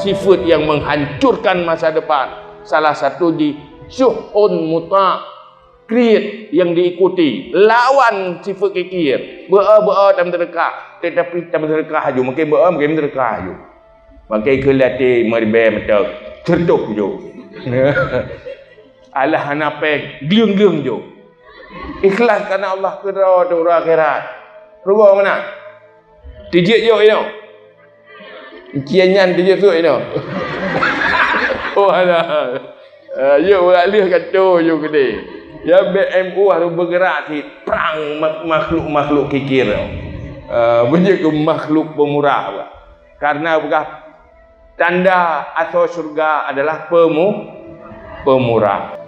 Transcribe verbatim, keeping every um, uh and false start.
Sifat yang menghancurkan masa depan, salah satu jih syuhun muta', kriet yang diikuti, lawan sifat kikir. Beu-o, beu-o tameuseudeukah, tetapi tameuseudeukah aju, makin beu-o makin meuseudeukah aju. Makin keu latih meuribée meuteuk, ceureutoh ju. Alah hana péng, gleueng-gleueng ju. Ikhlas karena Allah keudroe teuh uroe akhirat. Rugoe meunan. Tijeuet jok inoe. Cie nyan tijeuet sut inoe. Oh, ada. Ah, yuk, beurak lheueh ka toe ju keudeh. Ya, B M U harus bergerak cit, prang mak-, makhluk-makhluk kikir. Ah, beujeuet keu makhluk peumurah, bah. Karena peugah tanda asoe syeuruga adalah pemu-, peumurah.